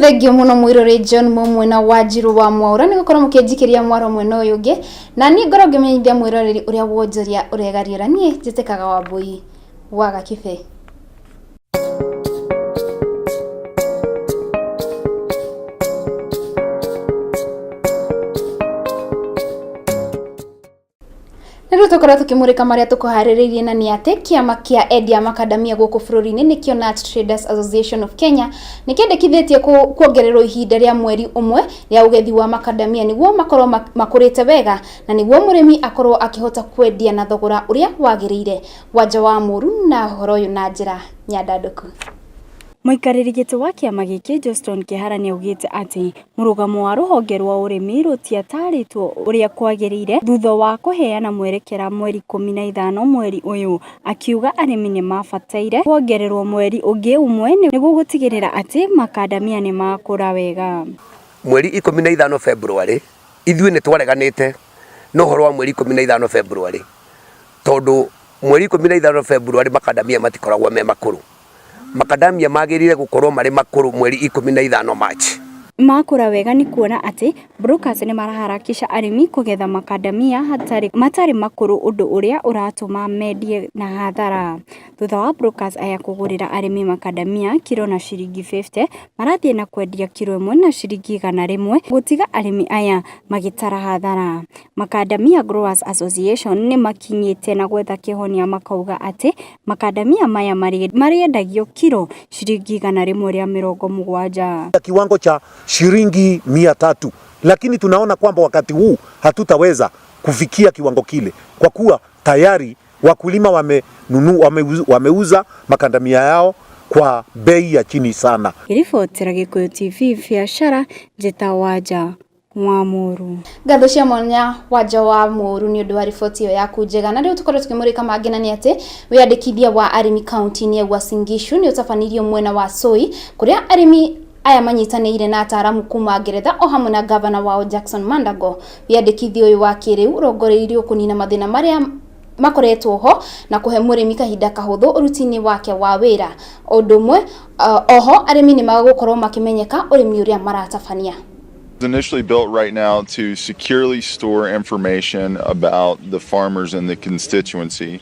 Thengio mũno mwĩrorei John Mũmwe na Wanjiru wa Mwaũra nĩ gũkorwo mũkĩnjikĩria mwaro mwena ũyũ ũngĩ, na niĩ ngorwo ngĩmenyithia mwĩroreri ũrĩa wonjoria ũregariũra. Niĩ njĩtĩkaga Wambũi wa Gakĩbe. Na rĩu tũkorwo tũkĩmũrĩka marĩa tũkũharĩrĩirie na nĩ atĩ kĩama kĩa endia makandamia gũkũ bũrũri-inĩ nĩkĩo Nut Traders Association of Kenya nĩ kĩendekithĩtie kuongererwo ihinda rĩa mweri ũmwe rĩa ũgethi wa makandamia nĩguo makorwo makũrĩte wega na nĩguo mũrĩmi akorwo akĩhota kwendia na thogora ũrĩa wagĩrĩire. Wanja wa Mũru na ũhoro ũyũ na njĩra nyandandũku. Mũikarĩri gĩtĩ wa kĩama gĩkĩ Johnston Kĩhara nĩaugĩte atĩ mũrũgamo wa rũhonge rwa ũrĩmi rũtiatarĩtwo ũrĩa kwagĩrĩire thutha wa kũheana mwerekera mweri 15 mweri ũyũ, akiuga arĩmi nĩmabataire kuongererwo mweri ũngĩ ũmwe nĩguo gũtigĩrĩra atĩ makandamia nĩmakũra wega. Mweri 15 February, ithuĩ nĩ twareganĩte na ũhoro wa mweri 15 February tondũ mweri 15 February makandamia matikoragwo me makũrũ. Macadamia magĩrĩire gũkorwo marĩ makũrũ mweri 15 March. Makũra wega nĩ kuona atĩ brokers nĩmaraharakisha arĩmi kũgetha makandamia matarĩ makũrũ ũndũ ũrĩa ũratũma mendie na hathara. Thutha wa brokers aya kũgũrĩra arĩmi makandamia kiro na ciringi 50, marathiĩ na kwendia kiro ĩmwe na ciringi 100 gũtiga arĩmi aya magĩtara hathara. Macadamia Growers Association nĩmakinyĩte na gwetha kĩhonia makauga atĩ Makandamia maya marĩendagio kiro ciringi 170. Kiwango cha shilingi 300, lakini tunaona kwamba wakati huu hatutaweza kufikia kiwango kile kwa kuwa tayari wakulima wamenunua, wameuza makandamia yao kwa bei ya chini sana. Ngĩribotera Gĩkũyũ TV biacara njĩta Wanja wa Mũru. Ngatho cia mwanya Wanja wa Mũru nĩ ũndũ wa riboti ĩyo yaku njega. Na rĩu tũkorwo tũkĩmũrĩka mangĩ na nĩ atĩ wĩyandĩkithia wa arĩmi kaunti-inĩ ya Uasin Gishu nĩ ũtabanirio mwena wa Soi kũrĩa arĩmi aya manyitanĩire na ataaramu kuma Ngeretha o hamwe na gavana wao Jackson Mandago. Wĩyandĩkithia ũyũ wa kĩrĩu ũrongoreirio kũnina mathĩna marĩa makoretwo ho na kũhe mũrĩmi kahinda kahũthũ ũruti-inĩ wake wa wĩra. O ũndũ ũmwe, oho arĩmi nĩ magũkorwo makĩmenyeka ũrĩmi ũrĩa maratabania. Initially built right now to securely store information about the farmers in the constituency.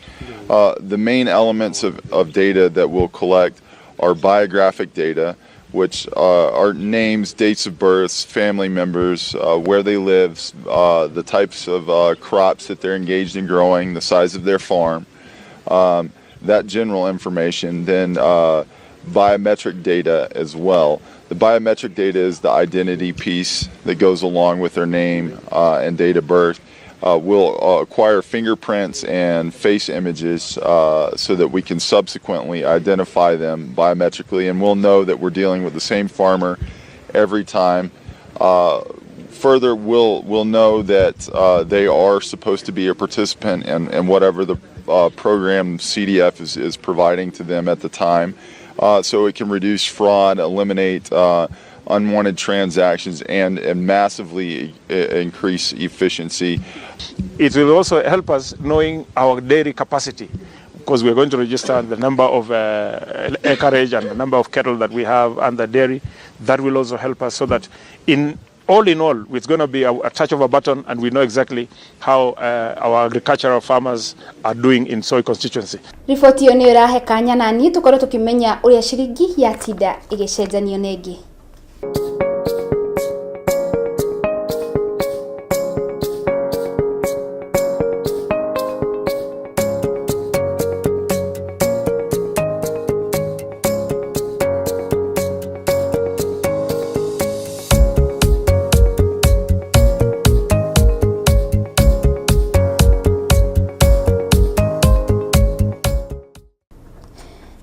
The main elements of data that we'll collect are biographic data, which are names, dates of births, family members, where they live, the types of crops that they're engaged in growing, the size of their farm, that general information. Then biometric data as well. The biometric data is the identity piece that goes along with their name and date of birth. We'll acquire fingerprints and face images so that we can subsequently identify them biometrically, and we'll know that we're dealing with the same farmer every time. Further, we'll know that they are supposed to be a participant in whatever the program CDF is providing to them at the time. So it can reduce fraud, eliminate unwanted transactions, and massively increase efficiency. It will also help us knowing our dairy capacity, because we're going to register the number of acreage and the number of cattle that we have and the dairy. That will also help us so that in all in all, it's going to be a touch of a button, and we know exactly how our agricultural farmers are doing in Soy constituency. Riboti ĩyo nĩyo ĩrahe kanya na niĩ tũkorwo tũkĩmenya ũrĩa ciringi yatinda ĩgĩcenjanio na ĩngĩ.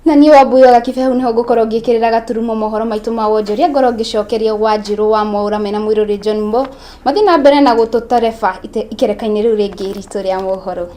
Na niĩ Wambui wa Gakĩbe niho ngũkorwo ngĩkĩrĩra gaturumo mohoro maitũ ma wonjoria, ngorwo ngĩcokeria Wanjirũ wa Mwaũra mena mũirũrĩ John Mbo mathiĩ na mbere na gũtũtareba ikereka-inĩ rĩu rĩngĩ ritũ rĩa mohoro.